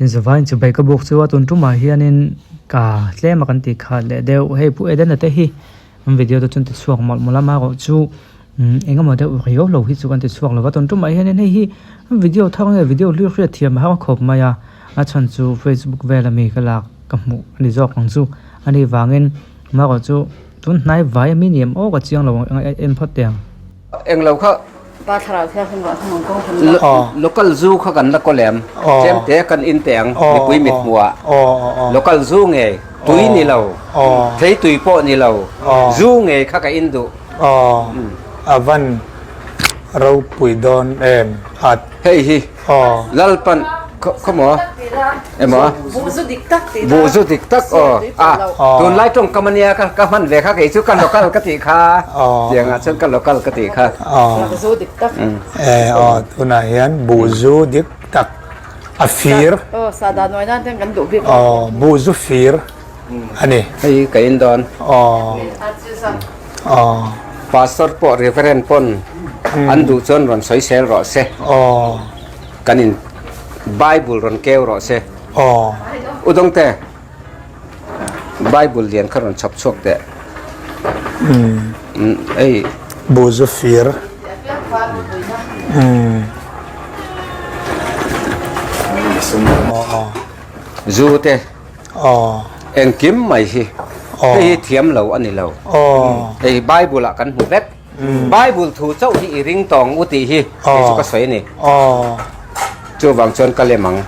Zavaiin chibai ka buk chu a tun tumah hianin ka tlem a kan tih khat leh deuh hei pu Edena te hi an video te chu an ti chhuak mawlh mawlh a amaherawh chu eng emaw deuh riau lo hi chu kan ti chhuak lo va tun tumah hianin hei hi video thar nge video hlui hriat thiam a har khawp mai a a chhan chu facebook vel ami ka lak ka hmuh a ni zawk ang chu a nih vangin amaherawh chu tun hnai vai ami ni em aw ka chiang lo ang en phawt teh ang. Englo kha Local zu kha kan la kawl em? Tlem te kan in teh ang mipui mit hmuh ah. Local zu ngei, tui ni lo, thei tui pawh ni lo, zu ngei kha ka in duh. A van ropui dawn em a. Hei hi Lalpan khaw maw emaw Buhzu dik tak tih na Buhzu dik tak aw a tunlai tawngkam ania ka ka hman ve kha kei chu ka local ka tih kha tiangah chuan ka local ka tih kha Buhzu dik tak e aw tunah hian buhzu dik tak a fir aw sahdah nuai nan ten kan duh bik aw buhzu fir ani hei ka in dawn aw aw Pastor pawh Reverend pawn an duh chuan rawn sawi sel rawh se aw kan in Bible rawn keu rawh se. Aw. U Dawngte, Bible lian kha rawn chhawp chhuak teh. Umm. Ei. Buzu fir. Umm. Aw. Zu te. Aw. Engkim mai hi. Aw. Hei hi thiam lo a ni lo. Aw. Hei Bible ah kan hmu vek. Bible thu chauh hi i ring tawng u tih hi kei chu ka sawi a ni. Chuvang chuan ka lem ang.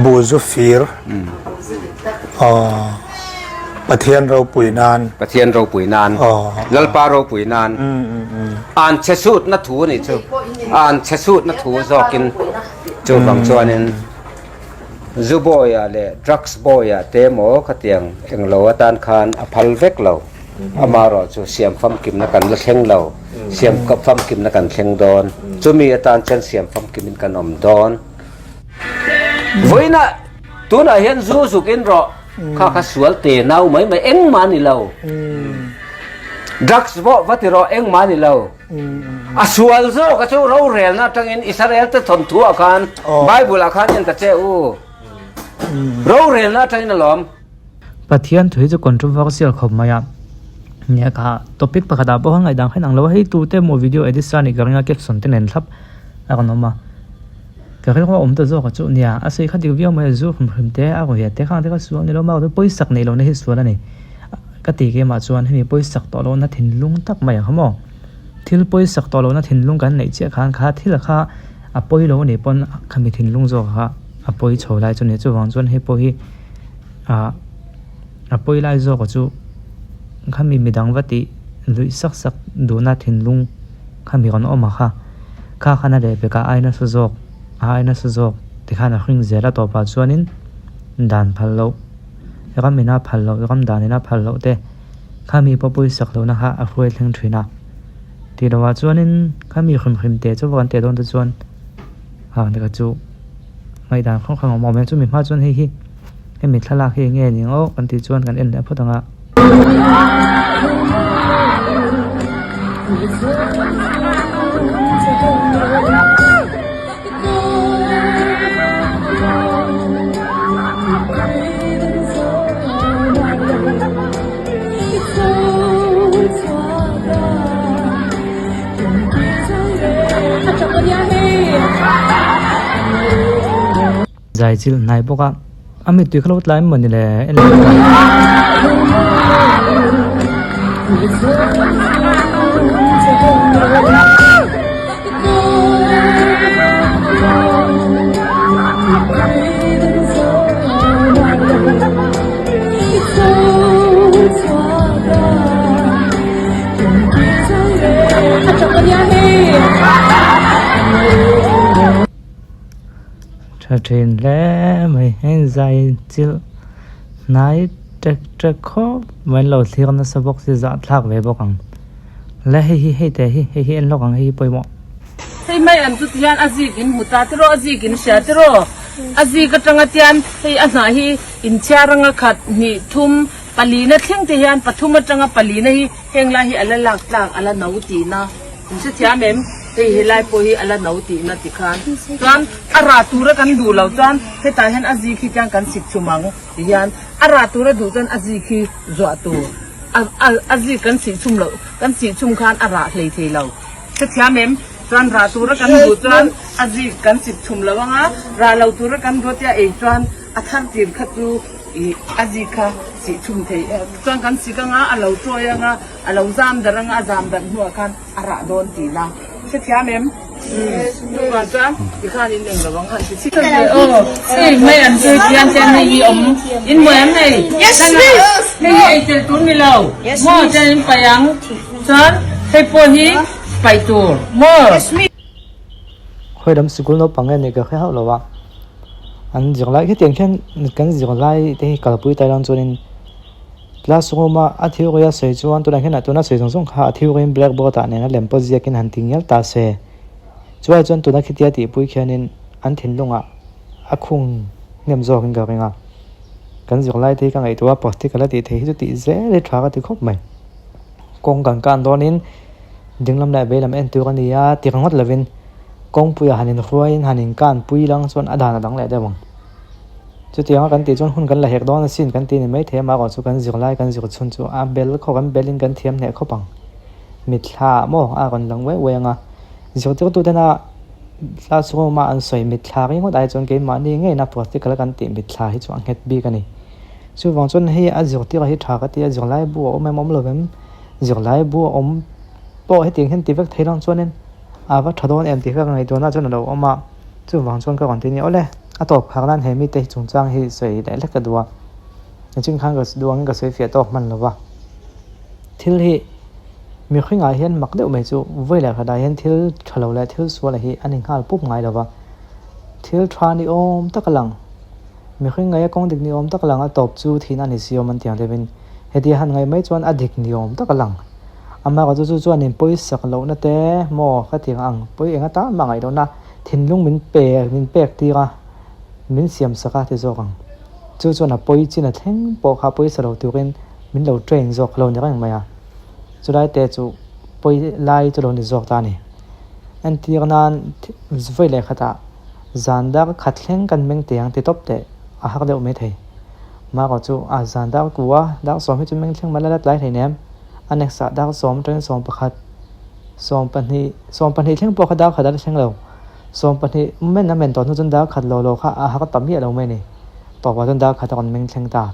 Buzu fir. Pathian ropui nan. Pathian ropui nan. Lalpa ropui nan. An chhe sutna thu a nih chu. An chhe sutna thu zawkin chuvang chuanin zu bawiah leh drugs bawiah te emaw khatiang englo atan khan a phal vek lo. Amaherawh chu siam famkimna kan la thleng lo, siam famkimna kan thleng dawn. Chumi atan chuan siam famkimin kan awm dawn. Vawiinah tunah hian zu zuk in rawh, kha kha sual te nau mai mai engmah a ni lo. Drugs pawh va ti rawh engmah a ni lo. A sual zawk a chu rorelna atangin Israel te thawnthu ah khan Bible ah khan en ta che u. Rorelna atangin a lawm. Pathian thu hi chu controversial khawp mai a, nia kha topic pakhat ah pawh khan ngaih dang khan ang lo a, hei tute emaw video edit sa anih ka ring a caption te nen thlap a rawn awm a, ka rilru a awm ta zawk a chu nia a sawi kha dik viau mai a zu hrim hrim te a rawn hiat te khang te kha sual a ni lo maw pawisak neih lohna hi sual a ni ka ti keimah chuan hemi pawisak tawh lohna thinlung tak mai ang kha maw thil pawisak tawh lohna thinlung kan neih chiah khan kha thil kha a pawi lo anih pawn khami thinlung zawk kha a pawi chho lai chu a ni chuvang chuan hei pawh hi. ah a pawi lai zawk a chu khami midang va tih luih sak sak duhna thinlung khami rawn awm a kha kha khan a leh pek a ai nasa zawk a ai nasa zawk tikhan a hring zel a tawpah chuanin dan phal loh ram ina phal loh ram dan ina phal loh te khami pawh pawisak lohna kha a hruai thleng thin a tih lohah chuanin khami hrim hrim teh chu kan teh dawn te chuan hang te kha chu. Ngaihdan hrang hrang a awm a awm e chumi hma chuan hei hi hemi thlalak hi enge ni ang aw kan tih chuan kan en leh phawt ang a. Zai chilh hnai bawk a a mittui kha lo tlai maw ni le en leh phawt ang. Tha thin hle mai heng zai chilh hnai tek tek khawp mai an lo thlir nasa bawk si zah thlak ve bawk ang le hei hi hei te hi hei hi en lawk ang hei hi pawimawh. Hei mai an chu tihian a zik in hmu ta tiraw a zik in hria tiraw a zik atanga tian hei a hnah hi inchhiar anga khat hnih thum Palina thleng te hian pathum atanga palina hi heng lai hi a la lak tlak a la no tihna in hrethiam em? Hei helai pawh hi a la no tihna tikhan chuan a rah tura kan duh loh chuan hetah hian a zik hi tiang kan sik chhum ang ti hian a rah tura duh chuan a zik hi zuah tur a a a zik kan sih chhum loh kan sih chhum khan a rah hlei thei lo hrethiam em chuan rah tura kan duh chuan a zik kan sik chhum lo anga rah lo tura kan duh tia ei chuan a thar tir kha chu ih a zik kha sih chhum thei chuan kan sik anga a lo chawi anga a lo zam darh anga a zam darh hnuah khan. A rah dawn tih na hrethiam em? Chuvang chuan tikhan in eng lo ang han ti chik ve aw. Hei mai an chu tian te hei hi awm in hmu em hei? Hei hi ei tel tur ni lo maw chuan in paih ang chuan hei pawh hi paih tur maw? Khawi lam sikul naupang nge nih ka hre hauh lo a, an zirlai hetiang khian kan zirlai te hi kalpui ta ila chuanin. Classroom a a theory a sawi chuan tunah hian tuna sawi zawng zawng kha a theory in blackboard ah nen a lem pawh ziakin han ti ngial ta se. Chuai chuan tuna khitia tihpui khianin an thinlungah a khung hnem zawkin ka ring a. Kan zirlai te hi ka ngaihtuah a practical a tih theih hi chu tih zel hi tha ka ti khawp mai. Kawng kan kan dawnin dinglam leh veilam en tur a ni a ti ringawt lovin kawngpuiah han inhruaiin han inkanpui lang chuan a dan a dang leh deuh ang. Chutianga kan tih chuan hun kan la hek dawn asin kan tih ni maithei a, mahrawh chu kan zirlai kan zir chhun chu a bel khawp an belin kan thiam hneh khawp ang. Mitthla maw a rawn lang uai uai ang a, zirtirtu tena classroom a an sawi mitthla ringawt ai chuan keimahni ngeina practical a kan tih mitthla hi chu a nghet bik a ni. Chuvang chuan hei a zirtir hi tha ka ti a, zirlai bu a awm em awm lo em, zirlai bu a awm pawh hetiang hian ti vek thei lang chuanin a va tha dawn em tih kha ka ngaihtuahna chuan a lo awm a. Chuvang chuan ka rawn ti a ni, Awle, a tawp khar nan he mite hi chungchang hi sawi leh hlek ka duh a, niching khan ka duh angin ka sawi fiah tawk hman lo va. Thil hi mihringah hian mak deuh mai chu vawi leh khatah hian thil tha lo leh thil sual hi a ni nghal pup ngai lo va. Thil tha ni awm tak a lang, mihring ngaia kawng dik ni awm tak a lang, a tawp chu thihna a ni si awm an ti ang deuhin heti han ngaih mai chuan a dik ni awm tak a lang. Amaherawhchu chu chuan in pawisak lohna te maw ka ti ang pawi eng atan mah ngaih lohna thinlung min pe min pek tir a min siam sak a ti zawk ang. Chu chuan a pawi chin a thleng pawh kha pawisa lo turin min lo train zawk lo ni reng mai a. Chulai te chu pawi lai chu lo ni zawk ta a ni. Entir nan vawi leh khatah zan dar khat thleng kan meng teh ang ti tawp teh a har deuh mai thei. Marawh chu a zan dar kua dar sawm hi chu meng thleng mai la tlai hleinem. A next ah dar sawm atangin 11, 12, 12 thleng pawh kha dar khat a la thleng lo. 12 men a men tawh hnu chuan dar khat lo lo kha a har ta miah lo mai a ni. Tawpah chuan dar khat a rawn meng thleng ta.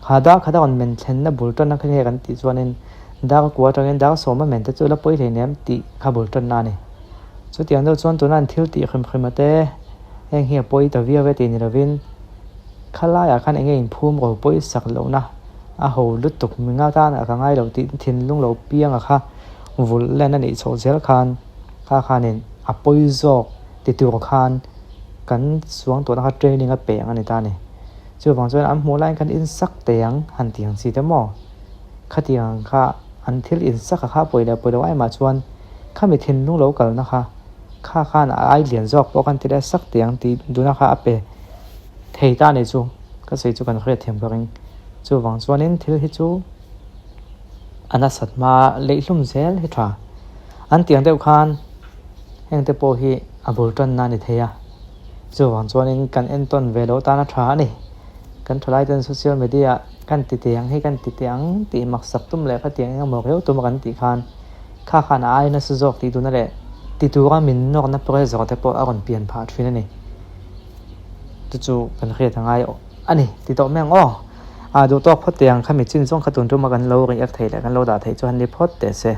Kha dar khat a rawn men thlenna bul tanna kha nge kan tih chuanin dar kua atangin dar sawm a men te chu la pawi hleinem tih kha bul tanna a ni. Chutiang deuh chuan tuna an thil tih hrim hrim a te heng hi a pawi ta viau e tih ni lovin khalaiah khan eng nge inphum ro pawi sak lohna A ho lutuk mi nga tan a ka ngai lo tih thinlung lo pianga kha vulh len a nih chhoh zel khan kha khanin a pawi zawk ti tur khan kan suang tawhna kha training a pe ang a ni ta a ni. Chuvang chuan an hmuh laiin khan insak teh ang han ti ang chi te maw? Khatiang kha an thil insak a kha pawi leh pawi lo aimah chuan khami thinlung lo kalna kha kha khan a ai lian zawk pawh khan ti leh sak teh ang tih duhna kha a pe. Thei ta nih chu ka sawi chu kan hriat thiam ka ring. Chuvang chuanin thil hi chu a nasat hma leihlum zel hi tha. An tiang deuh khan heng te pawh hi a bul tanna a ni thei a. Chuvang chuanin kan entawn ve loh tan a tha a ni. Kan thalai ten social media ah kan ti teh ang hei kan ti teh ang tih maksak tum leh khatiang eng emaw riau tum a kan tih khan kha khan a ai nasa zawk tih duhna leh ti tura min nawrna pressure te pawh a rawn pian phah thin a ni. Chu chu kan hriat a ngai a ni ti tawh mai ang aw. A duh tawk phawt teh ang kha mi chin zawng kha tun tuma kan lo react theih leh kan lo dah theih chu han ni phawt teh se.